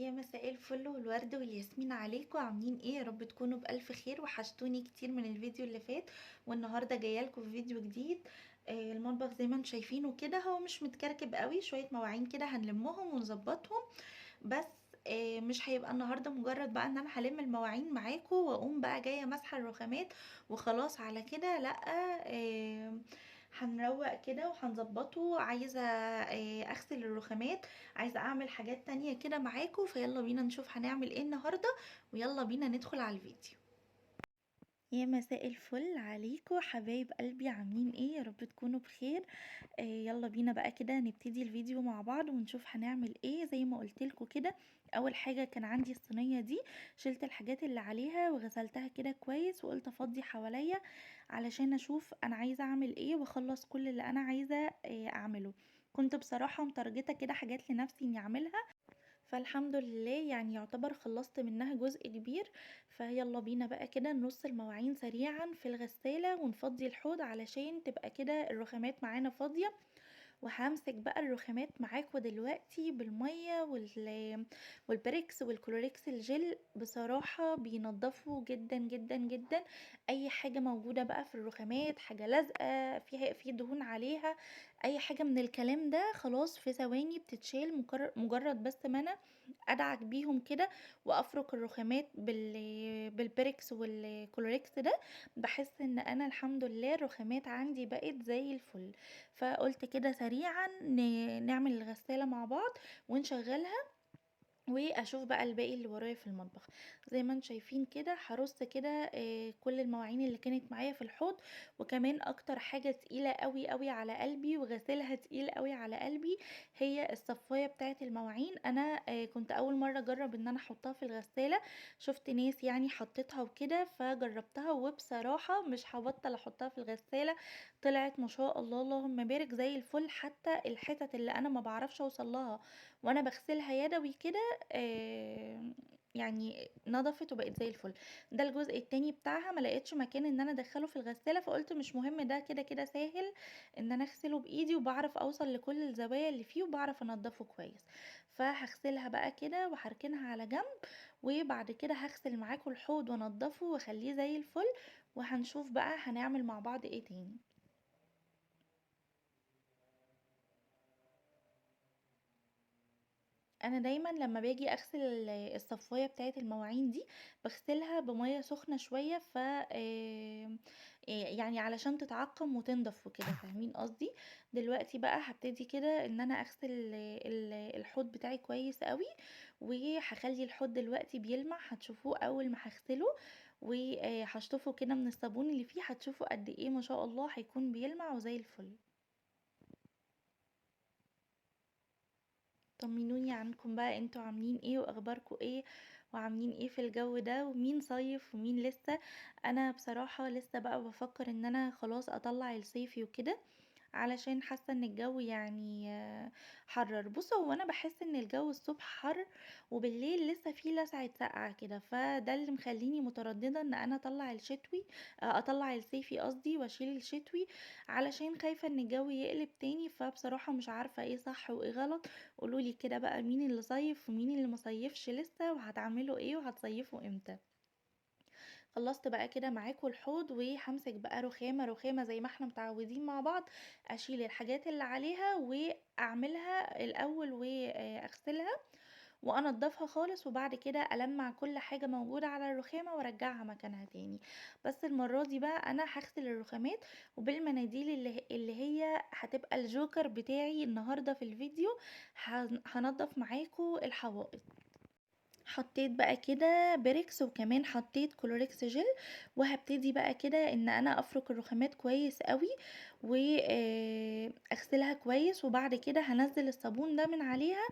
يا مساء الفل والورد والياسمين عليكم. عاملين ايه؟ يا رب تكونوا بألف خير. وحشتوني كتير من الفيديو اللي فات، والنهارده جاية لكم في فيديو جديد. المطبخ زي ما انتم شايفينه كده هو مش متكركب قوي، شوية مواعين كده هنلمهم ونظبطهم بس. مش هيبقى النهارده مجرد بقى ان انا هلم المواعين معاكم واقوم بقى جاية ماسحه الرخامات وخلاص على كده، لا. هنروق كده وهنظبطه. عايزه اغسل الرخامات، عايزه اعمل حاجات تانية كده معاكم، فيلا بينا نشوف هنعمل ايه النهارده، ويلا بينا ندخل على الفيديو. يا مساء الفل عليكم حبايب قلبي، عاملين ايه؟ يا رب تكونوا بخير. يلا بينا بقى كده نبتدي الفيديو مع بعض ونشوف هنعمل ايه. زي ما قلت لكم كده، اول حاجة كان عندي الصينية دي، شلت الحاجات اللي عليها وغسلتها كده كويس، وقلت افضي حواليا علشان اشوف انا عايزه اعمل ايه واخلص كل اللي انا عايزه اعمله. كنت بصراحة مترجته كده حاجات لنفسي اني اعملها، فالحمد لله يعتبر خلصت منها جزء كبير. فيلا بينا بقى كده نرص المواعين سريعا في الغسالة ونفضي الحوض علشان تبقى كده الرخامات معانا فاضية. وهمسك بقى الرخامات معاكم دلوقتي بالمية والبريكس والكلوريكس الجل، بصراحة بينضفوا جدا جدا جدا اي حاجة موجودة بقى في الرخامات، حاجة لازقة فيها في دهون عليها، اي حاجة من الكلام ده خلاص في ثواني بتتشال. مجرد بس ما انا ادعك بيهم كده وافرك الرخامات بالبريكس والكلوريكس ده، بحس ان انا الحمد لله الرخامات عندي بقت زي الفل. فقلت كده سريعا نعمل الغسالة مع بعض ونشغلها، واشوف بقى الباقي اللي ورايا في المطبخ. زي ما انتم شايفين كده هرص كده كل المواعين اللي كانت معايا في الحوض. وكمان اكتر حاجة تقيلة قوي قوي على قلبي وغسلها تقيل قوي على قلبي هي الصفاية بتاعة المواعين. انا كنت اول مرة اجرب ان انا احطها في الغسالة، شفت ناس حطيتها وكده فجربتها، وبصراحة مش هبطل احطها في الغسالة. طلعت ما شاء الله اللهم بارك زي الفل، حتى الحتت اللي انا ما بعرفش اوصل لها وانا بغسلها يدوي كده نضفت وبقت زي الفل. ده الجزء التاني بتاعها، ما لقيتش مكان ان انا ادخله في الغسالة، فقلت مش مهم، ده كده كده ساهل ان انا اغسله بايدي وبعرف اوصل لكل الزوايا اللي فيه وبعرف انضفه كويس. فهغسلها بقى كده وهركنها على جنب، وبعد كده هغسل معاكم الحوض وانضفه واخليه زي الفل، وهنشوف بقى هنعمل مع بعض ايه تاني. انا دايما لما باجي اغسل الصفايه بتاعه المواعين دي بغسلها بميه سخنة شوية، علشان تتعقم وتنضف وكده، فاهمين قصدي؟ دلوقتي بقى هبتدي كده ان انا اغسل الحوض بتاعي كويس قوي، وهخلي الحوض دلوقتي بيلمع، هتشوفوه اول ما هغسله وهشطفه كده من الصابون اللي فيه، هتشوفوا قد ايه ما شاء الله هيكون بيلمع وزي الفل. طمنوني عنكم بقى، انتوا عاملين ايه واخباركم ايه وعاملين ايه في الجو ده، ومين صيف ومين لسه؟ انا بصراحة لسه بقى بفكر ان انا خلاص اطلع الصيفي وكده، علشان حاسة ان الجو حرر. هو انا بحس ان الجو الصبح حر وبالليل لسه فيه لسعة ساقعة كده، فده اللي مخليني مترددة ان انا اطلع الشتوي، اطلع الصيفي قصدي، واشيل الشتوي، علشان خايفة ان الجو يقلب تاني. فبصراحة مش عارفة ايه صح وايه غلط. قولولي كده بقى مين اللي صيف ومين اللي مصيفش لسه، وهتعملوا ايه وهتصيفوا امتى. خلصت بقى كده معاكم الحوض، وهمسك بقى رخامة رخامة زي ما احنا متعودين مع بعض، اشيل الحاجات اللي عليها واعملها الاول واغسلها وانضفها خالص، وبعد كده المع كل حاجة موجودة على الرخامة وارجعها مكانها تاني. بس المرة دي بقى انا هغسل الرخامات وبالمناديل اللي هي هتبقى الجوكر بتاعي النهاردة في الفيديو. هنضف معاكم الحوائط. حطيت بقى كده بيركس وكمان حطيت كلوريكس جل، وهبتدي بقى كده ان انا افرك الرخامات كويس قوي واغسلها كويس، وبعد كده هنزل الصابون ده من عليها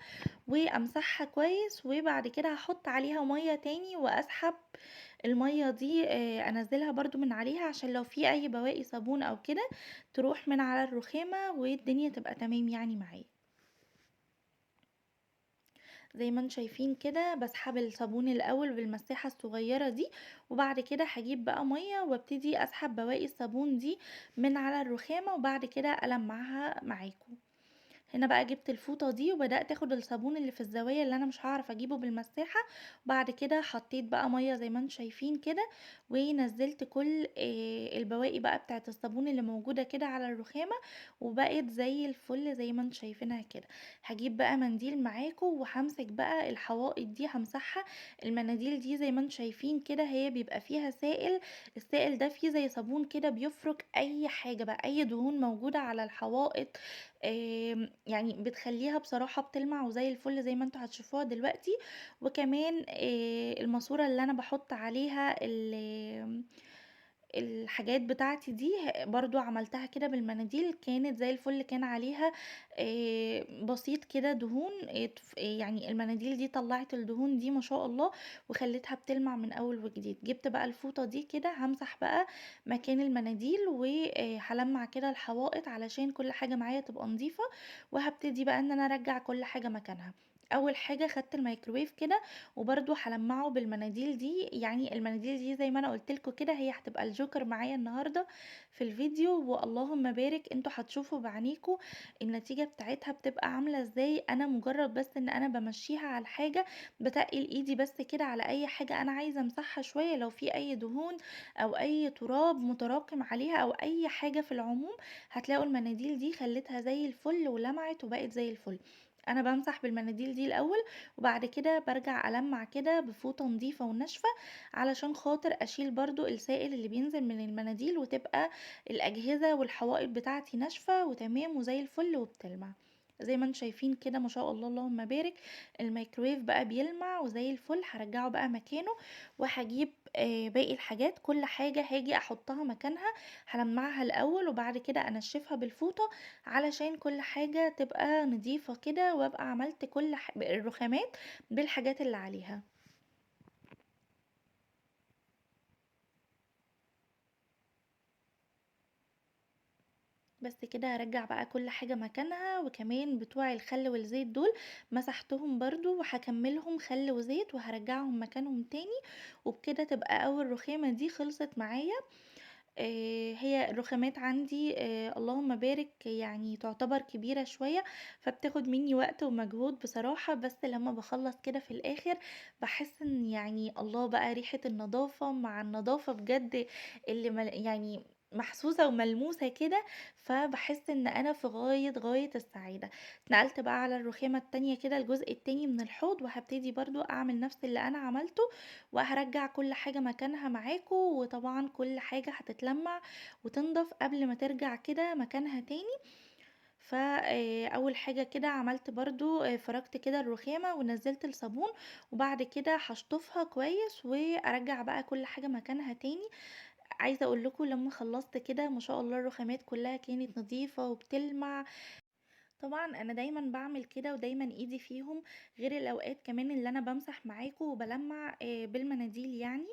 وامسحها كويس، وبعد كده هحط عليها مية تاني واسحب المية دي، انزلها برضو من عليها عشان لو في اي بواقي صابون او كده تروح من على الرخامة والدنيا تبقى تمام معايا. زي ما انتم شايفين كده بسحب الصابون الاول بالمساحة الصغيرة دي، وبعد كده هجيب بقى مية وابتدي اسحب بواقي الصابون دي من على الرخامة، وبعد كده المعها معاكم. هنا بقى جبت الفوطة دي وبدأت اخد الصابون اللي في الزوايا اللي انا مش هعرف اجيبه بالمساحة. بعد كده حطيت بقى مية زي ما انتم شايفين كده، ونزلت كل البواقي بقى بتاعت الصابون اللي موجودة كده على الرخامة، وبقت زي الفل زي ما انتم شايفينها كده. هجيب بقى منديل معاكم وهمسك بقى الحوائط دي همسحها. المناديل دي زي ما انتم شايفين كده هي بيبقى فيها سائل، السائل ده فيه زي صابون كده بيفرك اي حاجة بقى، اي دهون موجودة على الحوائط، يعني بتخليها بصراحة بتلمع وزي الفل زي ما انتوا هتشوفوها دلوقتي. وكمان الماسورة اللي انا بحط عليها الحاجات بتاعتي دي برضو عملتها كده بالمناديل، كانت زي الفل، كان عليها بسيط كده دهون، يعني المناديل دي طلعت الدهون دي ما شاء الله وخلتها بتلمع من اول وجديد. جبت بقى الفوطة دي كده همسح بقى مكان المناديل وهلمع كده الحوائط علشان كل حاجة معايا تبقى نظيفة، وهبتدي بقى ان انا ارجع كل حاجة مكانها. اول حاجة خدت الميكروويف كده وبرده هلمعه بالمناديل دي، يعني المناديل دي زي ما انا قلت لكم كده هي هتبقى الجوكر معايا النهارده في الفيديو، واللهم بارك، انتوا هتشوفوا بعينيكم النتيجه بتاعتها بتبقى عامله ازاي. انا مجرد بس ان انا بمشيها على الحاجه، بتقل ايدي بس كده على اي حاجه انا عايزه امسحها شويه، لو في اي دهون او اي تراب متراكم عليها او اي حاجه في العموم، هتلاقوا المناديل دي خلتها زي الفل ولمعت وبقت زي الفل. انا بمسح بالمناديل دي الاول، وبعد كده برجع المع كده بفوطه نظيفه وناشفه علشان خاطر اشيل برضو السائل اللي بينزل من المناديل، وتبقى الاجهزه والحوائط بتاعتي ناشفه وتمام وزي الفل وبتلمع زي ما انتم شايفين كده ما شاء الله اللهم بارك. الميكرويف بقى بيلمع وزي الفل. هرجعه بقى مكانه وهجيب باقي الحاجات، كل حاجه هاجي احطها مكانها، هلمعها الاول وبعد كده انشفها بالفوطه علشان كل حاجه تبقى نظيفه كده، وابقى عملت كل الرخامات بالحاجات اللي عليها. بس كده هرجع بقى كل حاجة مكانها. وكمان بتوع الخل والزيت دول مسحتهم برضو وهكملهم خل وزيت وهرجعهم مكانهم تاني، وبكده تبقى اول رخامة دي خلصت معايا. هي الرخامات عندي اللهم بارك يعني تعتبر كبيرة شوية، فبتاخد مني وقت ومجهود بصراحة، بس لما بخلص كده في الآخر بحس ان الله بقى ريحة النظافة مع النظافة بجد اللي محسوسة وملموسة كده، فبحس ان انا في غاية غاية السعادة. اتنقلت بقى على الرخامة التانية كده، الجزء التاني من الحوض، وهبتدي برضو اعمل نفس اللي انا عملته وهرجع كل حاجة مكانها معاكم، وطبعا كل حاجة هتتلمع وتنضف قبل ما ترجع كده مكانها تاني. اول حاجة كده عملت برضو، فركت كده الرخامة ونزلت الصابون، وبعد كده هشطفها كويس وارجع بقى كل حاجة مكانها تاني. عايزة اقول لكم لما خلصت كده ما شاء الله الرخامات كلها كانت نظيفة وبتلمع. طبعا انا دايما بعمل كده ودايما ايدي فيهم، غير الاوقات كمان اللي انا بمسح معاكم وبلمع، بالمناديل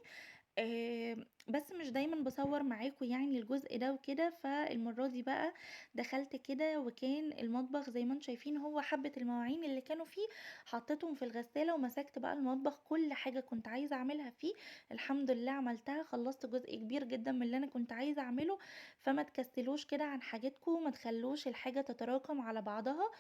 بس مش دايما بصور معاكم الجزء ده وكده. فالمرة دي بقى دخلت كده وكان المطبخ زي ما انتم شايفين هو حبة المواعين اللي كانوا فيه حطيتهم في الغسالة، ومسكت بقى المطبخ كل حاجة كنت عايزة اعملها فيه الحمد لله عملتها، خلصت جزء كبير جدا من اللي انا كنت عايزة اعمله. فما تكسلوش كده عن حاجتكم، ما تخلوش الحاجة تتراكم على بعضها،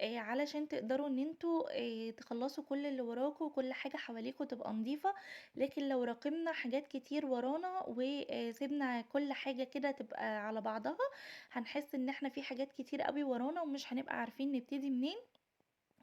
علشان تقدروا ان انتوا، تخلصوا كل اللي وراكوا وكل حاجة حواليكوا تبقى نظيفة. لكن لو راكمنا حاجات كتير ورانا وسيبنا كل حاجة كده تبقى على بعضها، هنحس ان احنا في حاجات كتير قوي ورانا ومش هنبقى عارفين نبتدي منين،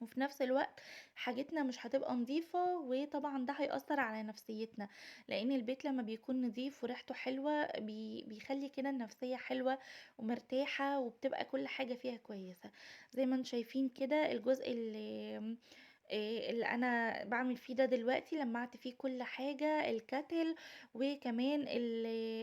وفي نفس الوقت حاجتنا مش هتبقى نظيفة، وطبعا ده هيأثر على نفسيتنا، لان البيت لما بيكون نظيف وريحته حلوة بيخلي كده النفسية حلوة ومرتاحة، وبتبقى كل حاجة فيها كويسة. زي ما انتم شايفين كده الجزء اللي انا بعمل فيه ده دلوقتي لمعت فيه كل حاجة، الكاتل وكمان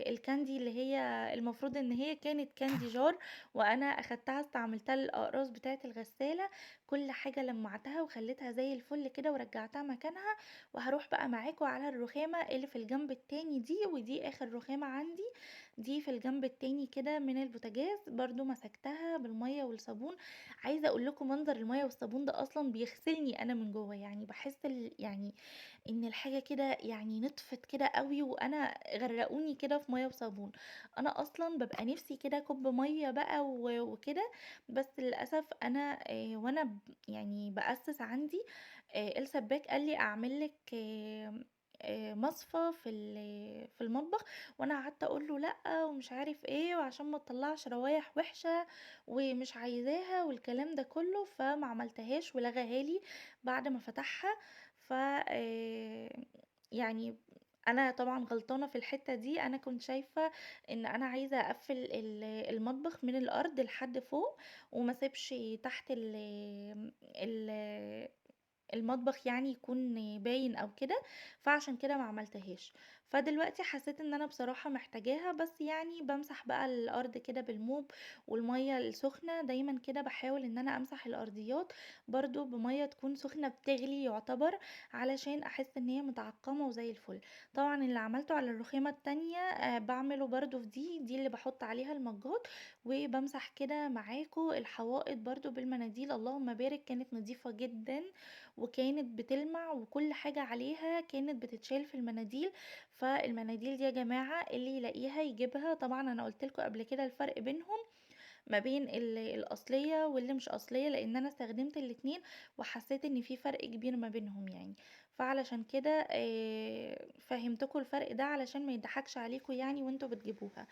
الكاندي اللي هي المفروض ان هي كانت كاندي جار وانا اخدتها استعملتها للاقراص بتاعة الغسالة. كل حاجة لمعتها وخليتها زي الفل كده ورجعتها مكانها. وهروح بقى معاكم على الرخامة اللي في الجنب التاني دي، ودي اخر رخامة عندي دي في الجنب التاني كده من البوتاجاز، برضو مسكتها بالمية والصابون. عايزة اقول لكم منظر المية والصابون ده اصلا بيغسلني انا من جوّه، يعني باحس يعني إن الحاجة كده يعني نطفت كده أوي، وأنا غرقوني كده في مَيّة وصابون. أنا أصلًا بابقى نفسي كده كوب مَيّة بقى وكده، بس للأسف أنا وأنا يعني بأسس عندي السباك قال لي أعمل لِك مصفى في المطبخ، وأنا قعدت أقول له لأ ومش عارف إيه، وعشان ما تطلّعش روايح وحشة ومش عايزاها والكلام ده كله، فما عملتهاش ولغاها لي بعد ما فتحها. ف يعني أنا طبعًا غلطانة في الحتة دي، أنا كنت شايفة إن أنا عايزة أقفّل المطبخ من الأرض لحد فوق، وما اسيبش تحت ال ال المطبخ يعني يكون باين أو كده، فعشان كده ما عملتهاش. فدلوقتي حسيت إن أنا بصراحة محتاجاها، بس يعني بامسح بقى الأرض كده بالموب والمَيّة السخنة، دايمًا كده باحاول إن أنا أمسح الأرضيات برضه بمَيّة تكون سخنة بتغلي يعتبر، علشان أحس إن هي متعقمة وزي الفل. طبعًا اللي عملته على الرخامة التانية باعمله برضه في دي، دي اللي باحط عليها المجات، وبامسح كده معاكم الحوائط برضه بالمناديل، اللهم بارك كانت نضيفة جدًا وكانت بتلمع، وكل حاجة عليها كانت بتتشال في المناديل. فالمناديل دي يا جماعة اللي يلاقيها يجيبها، طبعا انا قلت لكم قبل كده الفرق بينهم ما بين الأصلية واللي مش أصلية، لأن أنا استخدمت الاتنين وحسيت إن في فرق كبير ما بينهم يعني، فعلشان كده فهمتكم الفرق ده علشان ما يضحكش عليكم يعني وانتوا بتجيبوها.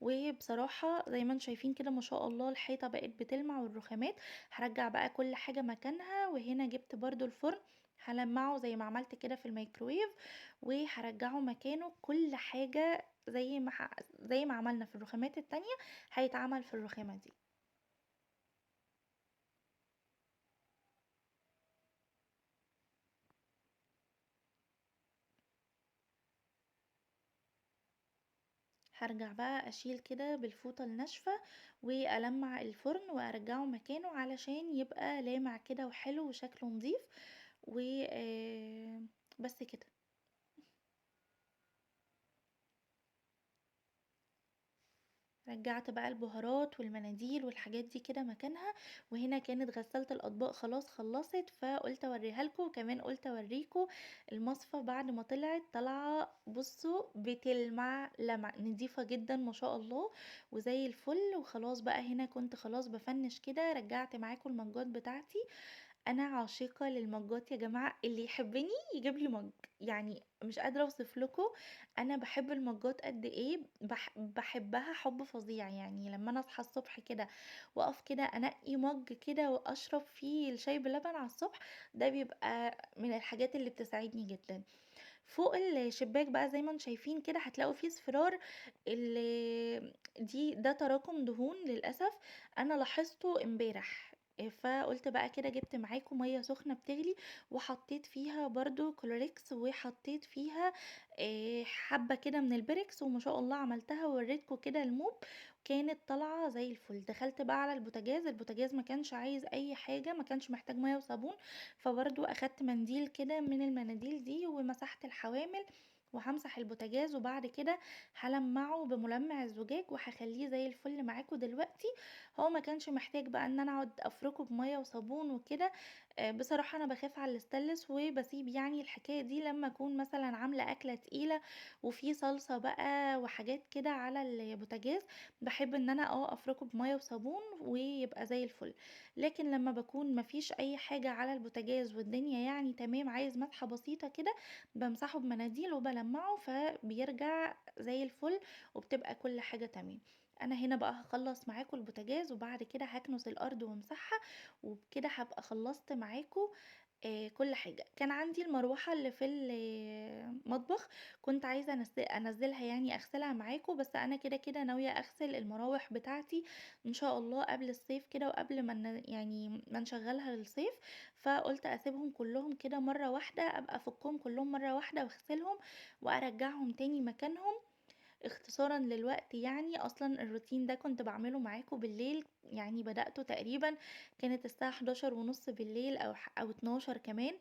وبصراحة زي ما انتم شايفين كده ما شاء الله الحيطة بقت بتلمع والرخامات، هرجع بقى كل حاجة مكانها. وهنا جبت برضو الفرن هلمعه زي ما عملت كده في الميكرويف وهرجعه مكانه، كل حاجة زي ما عملنا في الرخامات التانية هيتعمل في الرخامة دي. هرجع بقى اشيل كده بالفوطة الناشفة والمع الفرن وارجعه مكانه علشان يبقى لامع كده وحلو وشكله نظيف. و بس كده. رجعت بقى البهارات والمناديل والحاجات دي كده مكانها. وهنا كانت غسالة الأطباق خلاص خلصت، فقلت أوريها لكم، وكمان قلت أوريكم المصفى بعد ما طلعت طالعة بصوا بتلمع لمع، نضيفة جدا ما شاء الله وزي الفل. وخلاص بقى هنا كنت خلاص بفنش كده، رجعت معاكم المجات بتاعتي. أنا عاشقة للمجات يا جماعة، اللي يحبني يجيب لي مج، يعني مش قادرة أوصف لكم أنا بحب المجات قد إيه، بحبها حب فظيع. يعني لما أنا أصحى الصبح كده وأقف كده أنقي مج كده وأشرب فيه الشاي بلبن على الصبح، ده بيبقى من الحاجات اللي بتسعدني جدا. فوق الشباك بقى زي ما انتم شايفين كده هتلاقوا فيه اصفرار، اللي دي ده تراكم دهون للأسف أنا لاحظته امبارح، فقلت بقى كده جبت معاكم مية سخنة بتغلي وحطيت فيها برضو كلوريكس وحطيت فيها حبة كده من البريكس، وما شاء الله عملتها ووريتكم كده الموب كانت طالعة زي الفل. دخلت بقى على البوتاجاز، البوتاجاز ما كانش عايز اي حاجة، ما كانش محتاج مية وصابون، فبرضو اخدت منديل كده من المناديل دي ومسحت الحوامل وهمسح البوتاجاز، وبعد كده هلمعه بملمع الزجاج وهخليه زي الفل معاكم دلوقتي. هو ما كانش محتاج بقى ان انا اقعد افركه بميه وصابون وكده، بصراحه انا بخاف على الاستانلس وبسيب يعني الحكايه دي لما اكون مثلا عامله اكله تقيله وفي صلصه بقى وحاجات كده على البوتاجاز، بحب ان انا افركه بميه وصابون ويبقى زي الفل. لكن لما بكون مفيش اي حاجه على البوتاجاز والدنيا يعني تمام، عايز مسحه بسيطه كده، بمسحه بمناديل وبلمعه فبيرجع زي الفل وبتبقى كل حاجه تمام. انا هنا بقى هخلص معاكم البوتاجاز وبعد كده هكنس الارض وامسحها، وبكده هبقى خلصت معاكم كل حاجه. كان عندي المروحه اللي في المطبخ كنت عايزه انزلها يعني اغسلها معاكم، بس انا كده كده ناويه اغسل المراوح بتاعتي ان شاء الله قبل الصيف كده، وقبل ما ما نشغلها للصيف، فقلت اسيبهم كلهم كده مره واحده، ابقى افكهم كلهم مره واحده واغسلهم وارجعهم تاني مكانهم اختصارا للوقت. يعني اصلا الروتين ده كنت بعمله معاكم بالليل، يعني بدأته تقريبا كانت الساعة حداشر ونص بالليل او 12 كمان،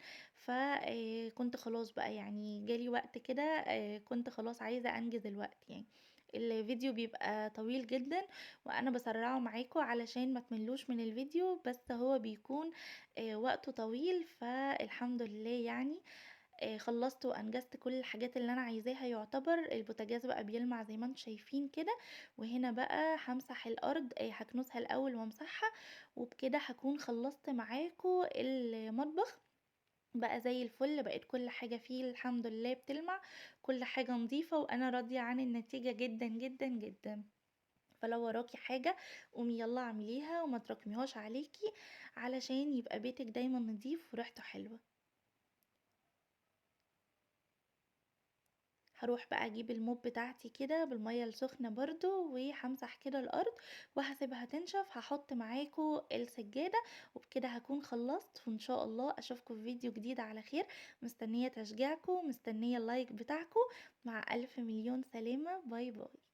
كنت خلاص بقى يعني جالي وقت كده، كنت خلاص عايزة انجز الوقت يعني. الفيديو بيبقى طويل جدا وانا بسرعه معاكم علشان ما تملوش من الفيديو، بس هو بيكون وقته طويل. فالحمد لله يعني خلصت وانجزت كل الحاجات اللي انا عايزاها. يعتبر البوتاجاز بقى بيلمع زي ما انتم شايفين كده. وهنا بقى همسح الارض، هكنسها الاول وامسحها، وبكده هكون خلصت معاكم المطبخ بقى زي الفل. بقت كل حاجة فيه الحمد لله بتلمع، كل حاجة نظيفة، وانا راضية عن النتيجة جدا جدا جدا. فلو وراكي حاجة قومي يلا اعمليها وما تراكميهاش عليكي، علشان يبقى بيتك دايما نظيف وريحته حلوة. هروح بقى اجيب الموب بتاعتي كده بالمية السخنة برضو، وهمسح كده الارض وهسيبها تنشف. هحط معاكو السجادة، وبكده هكون خلصت. وان شاء الله اشوفكم في فيديو جديد على خير. مستنية تشجيعكم، مستنية ال like بتاعكم. مع الف مليون سلامة، bye bye.